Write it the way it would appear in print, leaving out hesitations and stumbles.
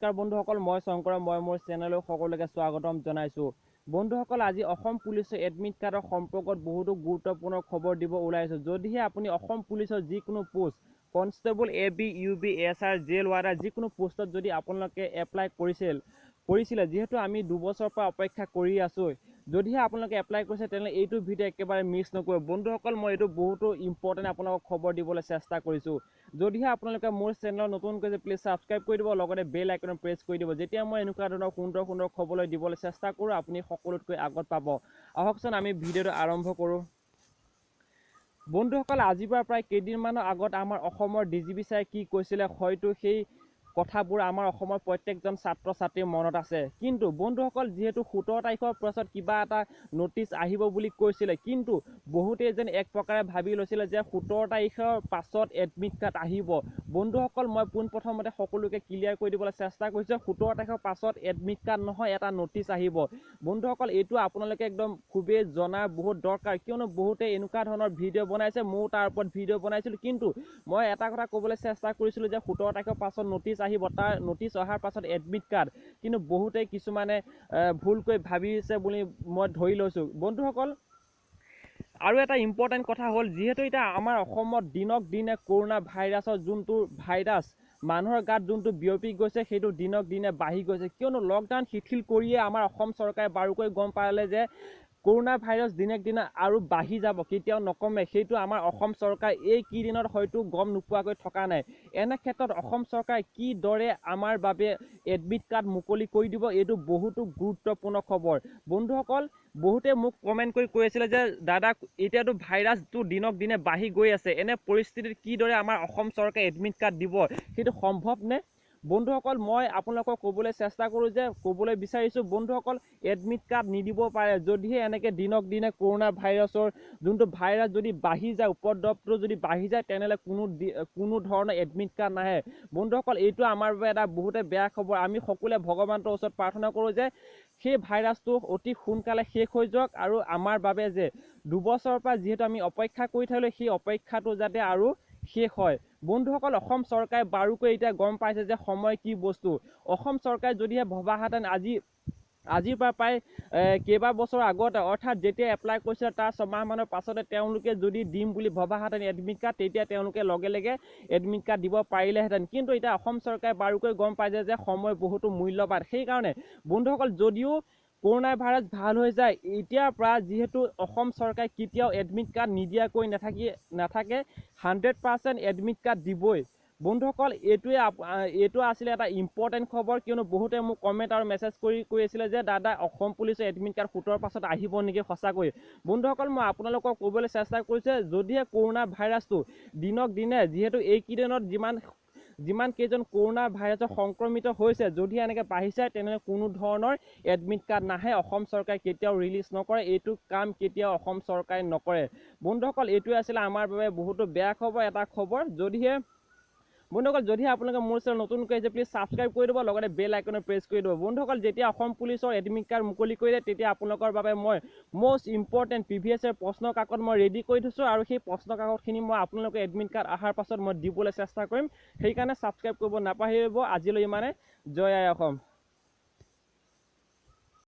নমস্কাৰ বন্ধুসকল, মই শংকৰ, মই মোৰ চেনেললৈ সকলোকে স্বাগতম জনাইছোঁ। বন্ধুসকল, আজি অসম পুলিচৰ এডমিট কাৰ্ডৰ সম্পৰ্কত বহুতো গুৰুত্বপূৰ্ণ খবৰ দিব ওলাইছোঁ। যদিহে আপুনি অসম পুলিচৰ যিকোনো post, constable, A B, U B, S I, jail warder, যিকোনো পোষ্টত যদি আপোনালোকে এপ্লাই কৰিছিলে, যিহেতু আমি 2 বছৰৰ পৰা অপেক্ষা কৰি আছোঁ, যদিহে আপোনালোকে এপ্লাই কৰিছে, তেনেহ'লে এইটো ভিডিঅ' একেবাৰে মিছ নকৰিব। বন্ধুসকল, মই এইটো বহুতো ইম্পৰ্টেণ্ট আপোনালোকক খবৰ দিবলৈ চেষ্টা কৰিছোঁ। যদিহে আপোনালোকে মোৰ চেনেলত নতুনকৈ, প্লিজ ছাবস্ক্ৰাইব কৰি দিব, লগতে বেল আইকনত প্ৰেছ কৰি দিব। যেতিয়া মই এনেকুৱা ধৰণৰ সুন্দৰ সুন্দৰ খবৰলৈ দিবলৈ চেষ্টা কৰোঁ, আপুনি সকলোতকৈ আগত পাব। আহকচোন, আমি ভিডিঅ'টো আৰম্ভ কৰোঁ। বন্ধুসকল, আজিৰ পৰা প্ৰায় কেইদিনমানৰ আগত আমাৰ অসমৰ ডি জি পি ছাৰে কি কৈছিলে, হয়তো সেই কথাবোৰ আমাৰ অসমৰ প্ৰত্যেকজন ছাত্ৰ ছাত্ৰীৰ মনত আছে। কিন্তু বন্ধুসকল, যিহেতু 17 তাৰিখৰ পাছত কিবা এটা ন'টিচ আহিব বুলি কৈছিলে, কিন্তু বহুতেই যেন এক প্ৰকাৰে ভাবি লৈছিলে যে 17 তাৰিখৰ পাছত এডমিট কাৰ্ড আহিব। বন্ধুসকল, মই পোনপ্ৰথমতে সকলোকে ক্লিয়াৰ কৰি দিবলৈ চেষ্টা কৰিছোঁ, 17 তাৰিখৰ পাছত এডমিট কাৰ্ড নহয়, এটা ন'টিচ আহিব। বন্ধুসকল, এইটো আপোনালোকে একদম খুবেই জনা বহুত দৰকাৰ, কিয়নো বহুতে এনেকুৱা ধৰণৰ ভিডিঅ' বনাইছে। ময়ো তাৰ ওপৰত ভিডিঅ' বনাইছিলোঁ, কিন্তু মই এটা কথা ক'বলৈ চেষ্টা কৰিছিলোঁ যে 17 তাৰিখৰ পাছত ন'টিচ আহিব, তাৰ ন'টিচ অহাৰ পাছত এডমিট কাৰ্ড। কিন্তু বহুতে কিছুমানে ভুলকৈ ভাবিছে বুলি মই ধৰি লৈছোঁ। বন্ধুসকল, আৰু এটা ইম্পৰ্টেণ্ট কথা হ'ল, যিহেতু এতিয়া আমাৰ অসমত দিনক দিনে কৰোণা ভাইৰাছৰ যোনটো ভাইৰাছ মানুহৰ গাত যোনটো বিয়পি গৈছে, সেইটো দিনক দিনে বাঢ়ি গৈছে। কিয়নো লকডাউন শিথিল কৰিয়ে আমাৰ অসম চৰকাৰে বাৰুকৈ গম পালে যে কৰোণা ভাইৰাছ দিনক দিনে আৰু বাঢ়ি যাব, কেতিয়াও নকমে। সেইটো আমাৰ অসম চৰকাৰ এইকেইদিনত হয়তো গম নোপোৱাকৈ থকা নাই। এনে ক্ষেত্ৰত অসম চৰকাৰে কিদৰে আমাৰ বাবে এডমিট কাৰ্ড মুকলি কৰি দিব, এইটো বহুতো গুৰুত্বপূৰ্ণ খবৰ। বন্ধুসকল, বহুতে মোক কমেণ্ট কৰি কৈ আছিলে যে দাদা, এতিয়াতো ভাইৰাছটো দিনক দিনে বাঢ়ি গৈ আছে, এনে পৰিস্থিতিত কিদৰে আমাৰ অসম চৰকাৰে এডমিট কাৰ্ড দিব, সেইটো সম্ভৱ নে? বন্ধুসকল, মই আপোনালোকক ক'বলৈ চেষ্টা কৰোঁ যে ক'বলৈ বিচাৰিছোঁ, বন্ধুসকল, এডমিট কাৰ্ড নিদিব পাৰে, যদিহে এনেকৈ দিনক দিনে কৰোণা ভাইৰাছৰ যোনটো ভাইৰাছ যদি বাঢ়ি যায়, উপদ্ৰৱটো যদি বাঢ়ি যায়, তেনেহ'লে কোনো ধৰণৰ এডমিট কাৰ্ড নাহে। বন্ধুসকল, এইটো আমাৰ বাবে এটা বহুতে বেয়া খবৰ। আমি সকলোৱে ভগৱন্তৰ ওচৰত প্ৰাৰ্থনা কৰোঁ যে সেই ভাইৰাছটো অতি সোনকালে শেষ হৈ যাওক আৰু আমাৰ বাবে যে 2 বছৰৰ পৰা যিহেতু আমি অপেক্ষা কৰি থাকিলোঁ, সেই অপেক্ষাটো যাতে আৰু শেষ হয়। বন্ধুসকল, অসম চৰকাৰে বাৰুকৈ এতিয়া গম পাইছে যে সময় কি বস্তু। অসম চৰকাৰে যদিহে ভবাহেঁতেন আজিৰ পৰা প্ৰায় কেইবা বছৰ আগতে, অৰ্থাৎ যেতিয়া এপ্লাই কৰিছিলে তাৰ ছমাহমানৰ পাছতে তেওঁলোকে যদি দিম বুলি ভবাহেঁতেন এডমিট কাৰ্ড, তেতিয়া তেওঁলোকে লগে লগে এডমিট কাৰ্ড দিব পাৰিলেহেঁতেন। কিন্তু এতিয়া অসম চৰকাৰে বাৰুকৈ গম পাইছে যে সময় বহুতো মূল্যৱান। সেইকাৰণে বন্ধুসকল, যদিও কৰোণা ভাইৰাছ ভাল হৈ যায়, এতিয়াৰ পৰা যিহেতু অসম চৰকাৰে কেতিয়াও এডমিট কাৰ্ড নিদিয়াকৈ নাথাকে, 100% এডমিট কাৰ্ড দিবই। বন্ধুসকল, এইটো আছিলে এটা ইম্পৰ্টেণ্ট খবৰ, কিয়নো বহুতে মোক কমেণ্ট আৰু মেছেজ কৰি কৈ আছিলে যে দাদা, অসম পুলিচৰ এডমিট কাৰ্ড 17ৰ পাছত আহিব নেকি সঁচাকৈ? বন্ধুসকল, মই আপোনালোকক ক'বলৈ চেষ্টা কৰিছোঁ, যদিহে কৰোণা ভাইৰাছটো দিনক দিনে, যিহেতু এইকেইদিনত যিমান কেইজন কৰোণা ভাইৰাছৰ সংক্ৰমিত হৈছে, যদি এনেকৈ বাঢ়িছে, তেনেহ'লে কোনো ধৰণৰ এডমিট কাৰ্ড নাহে। অসম চৰকাৰে কেতিয়াও ৰিলিজ নকৰে, এইটো কাম কেতিয়াও অসম চৰকাৰে নকৰে। বন্ধুসকল, এইটোৱে আছিলে আমাৰ বাবে বহুতো বেয়া খবৰ এটা খবৰ। বন্ধুসকল, যদিহে আপোনালোকে মোৰ চেনেল নতুনকৈ আহিছে, প্লিজ ছাবস্ক্ৰাইব কৰি দিব, লগতে বেল আইকনত প্ৰেছ কৰি দিব। বন্ধুসকল, যেতিয়া অসম পুলিচৰ এডমিট কাৰ্ড মুকলি কৰিলে, তেতিয়া আপোনালোকৰ বাবে মই মষ্ট ইম্পৰ্টেণ্ট প্ৰিভিয়াছ প্ৰশ্ন কাকত মই ৰেডি কৰি থৈছোঁ আৰু সেই প্ৰশ্ন কাকতখিনি মই আপোনালোকে এডমিট কাৰ্ড অহাৰ পাছত মই দিবলৈ চেষ্টা কৰিম। সেইকাৰণে ছাবস্ক্ৰাইব কৰিব নাপাহৰিব। আজিলৈ ইমানে। জয় আই অসম।